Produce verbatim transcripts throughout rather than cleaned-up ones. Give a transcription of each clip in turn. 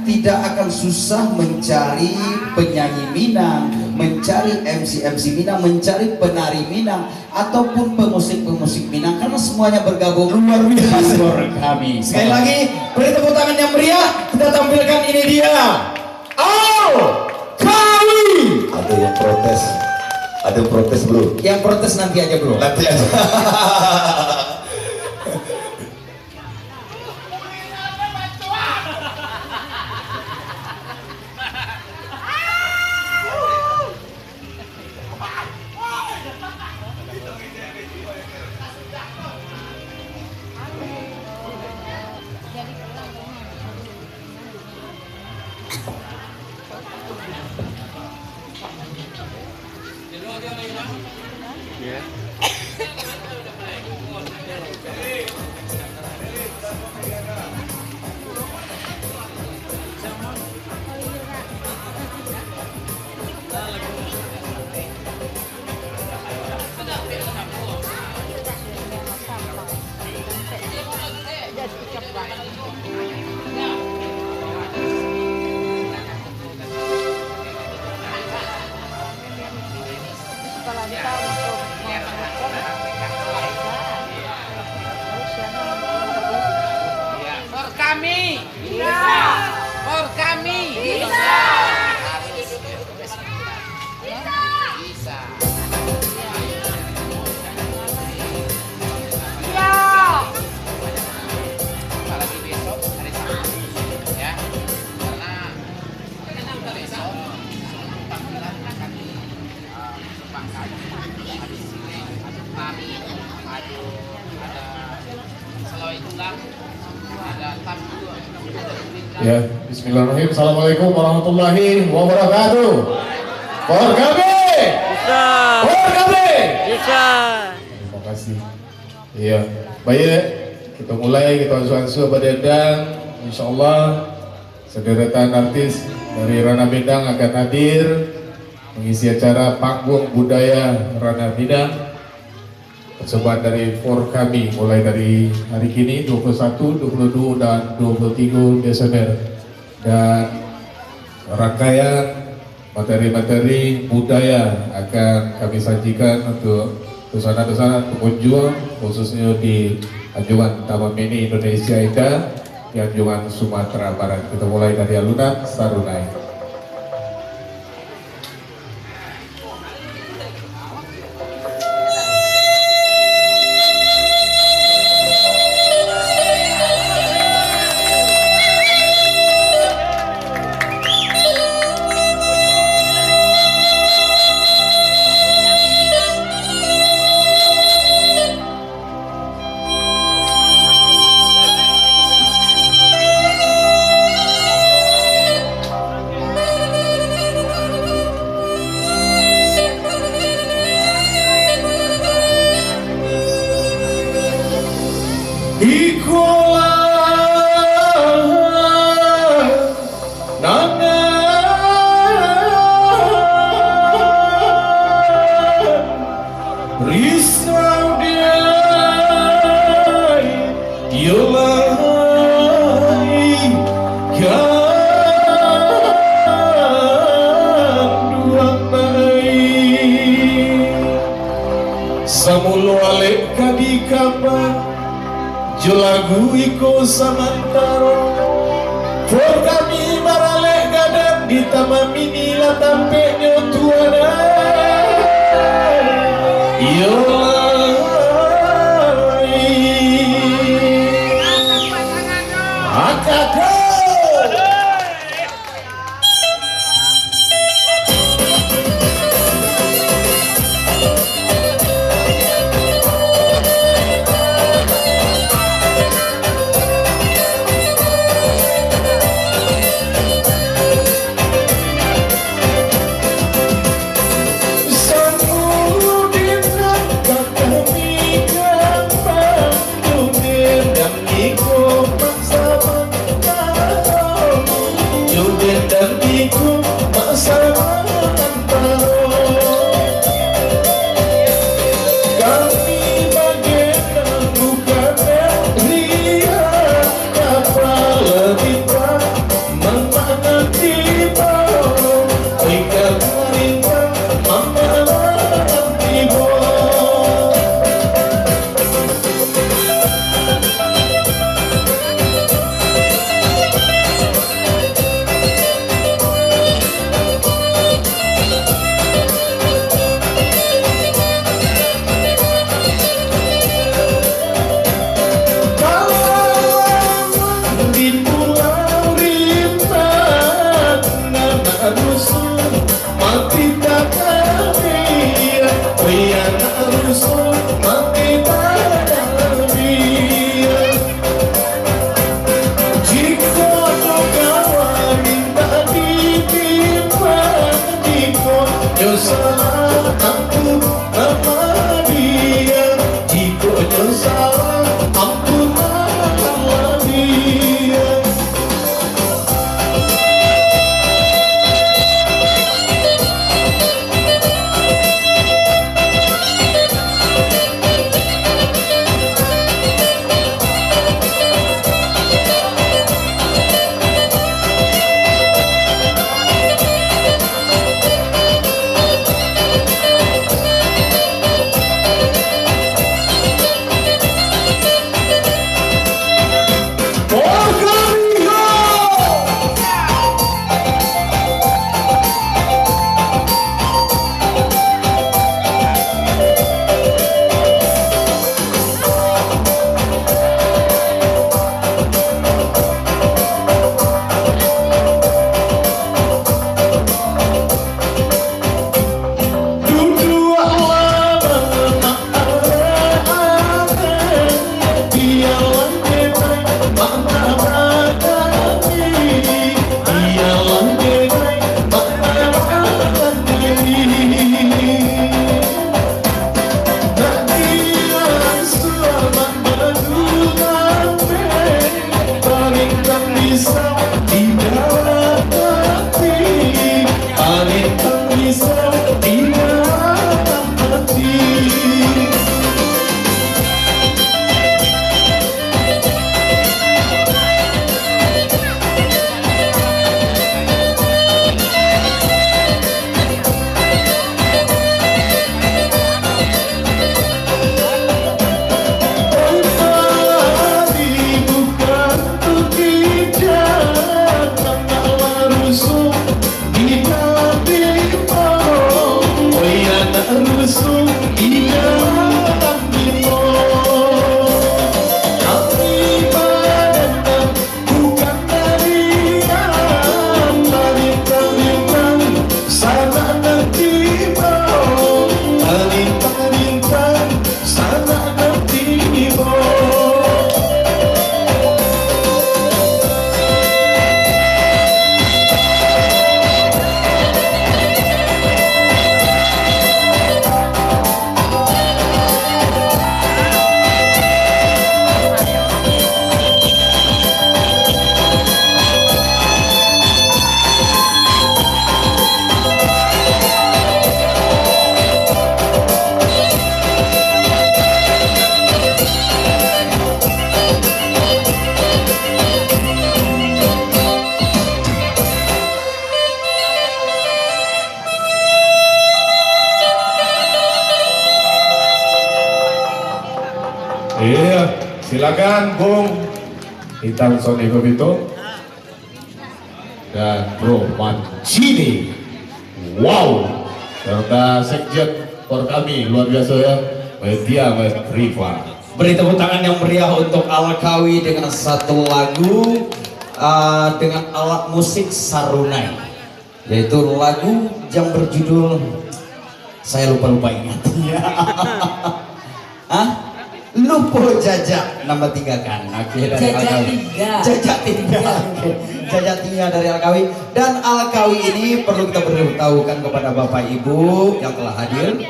Tidak akan susah mencari penyanyi Minang, mencari M C-M C Minang, mencari penari Minang, ataupun pemusik-pemusik Minang, karena semuanya bergabung. Luar biasa. Di Forkami. Sekali lagi, beri tepuk tangan yang meriah. Kita tampilkan, ini dia, Al Kawi. Ada yang protes. Ada yang protes, bro. Yang protes nanti aja, bro. Nanti aja. Forkami. Bisa. Forkami. Bisa. Bisa. Iya. Apalagi besok hari Sabtu, ya. Karena besok, alhamdulillah, akan, ah, sumbangkan. Ada silat, ada tari, ada, ada selawik tunggang, ada tam-, ada gurita. Ya, bismillahirrahmanirrahim. Assalamualaikum warahmatullahi wabarakatuh. Forkami. Bisa. Forkami. Bisa. Terima kasih. Iya, baik, kita mulai, kita ansua-ansua badandang. Insyaallah, sederetan artis dari Ranah Minang akan hadir mengisi acara Panggung Budaya Ranah Minang. Persembahan dari Forkami, mulai dari hari kini, dua puluh satu, dua puluh dua, dan dua puluh tiga Desember. Dan rangkaian materi-materi budaya akan kami sajikan untuk sanak-sanak pengunjung, khususnya di Anjungan Taman Mini Indonesia Indah, di Anjungan Sumatera Barat. Kita mulai dari alunan Sarunai. Ikolah nan risau di ai, iyolah ai kanduang ai. Samulo alek ka dikambang, jo lagu iko samantaro, Forkami baralek gadang di Taman Mini lah tampeknyo tu ado. Iyo lai. Angkat tangan. Ampun, ampun, Dia. Jikok nyo salah, ampun, ampun, Dia. Bukan dari yang paling-paling sanak nan tibo, paling-paling sanak nan tibo. Iya, silakan Bung Itang Sony Kobito dan Bro Mancini. Wow, serta Sekjen Forkami, luar biasa ya, Media Riva. Beri tepuk tangan yang meriah untuk Alkawi dengan satu lagu, ah, dengan alat musik sarunai. Yaitu lagu yang berjudul, saya lupa-lupa ingat. Hah? Lupo jajak nambah tiga kan? Oke, dari Jajak Alkawi. Tiga. Jajak tiga. Tiga. Oke. Jajak tiga dari Alkawi. Dan Alkawi ini perlu kita beritahukan kepada Bapak Ibu yang telah hadir.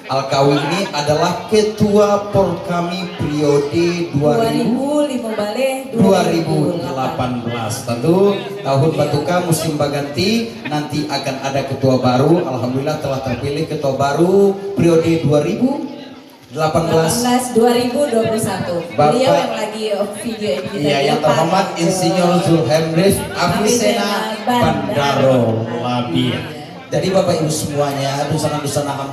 Alkawi ini adalah Ketua Porkami periode dua ribu, dua ribu lima belas, dua ribu delapan belas. Tentu tahun batuka, musim baganti, nanti akan ada ketua baru. Alhamdulillah telah terpilih ketua baru periode dua ribu delapan belas. Delapan belas, dua ribu dua puluh satu. Bapak, beliau yang lagi, eh, video ini, iya, yang terhormat Insinyur Zulhemris Avicenna Bandaro Labiah. Jadi Bapak Ibu semuanya, dunsanak-dunsanak hamba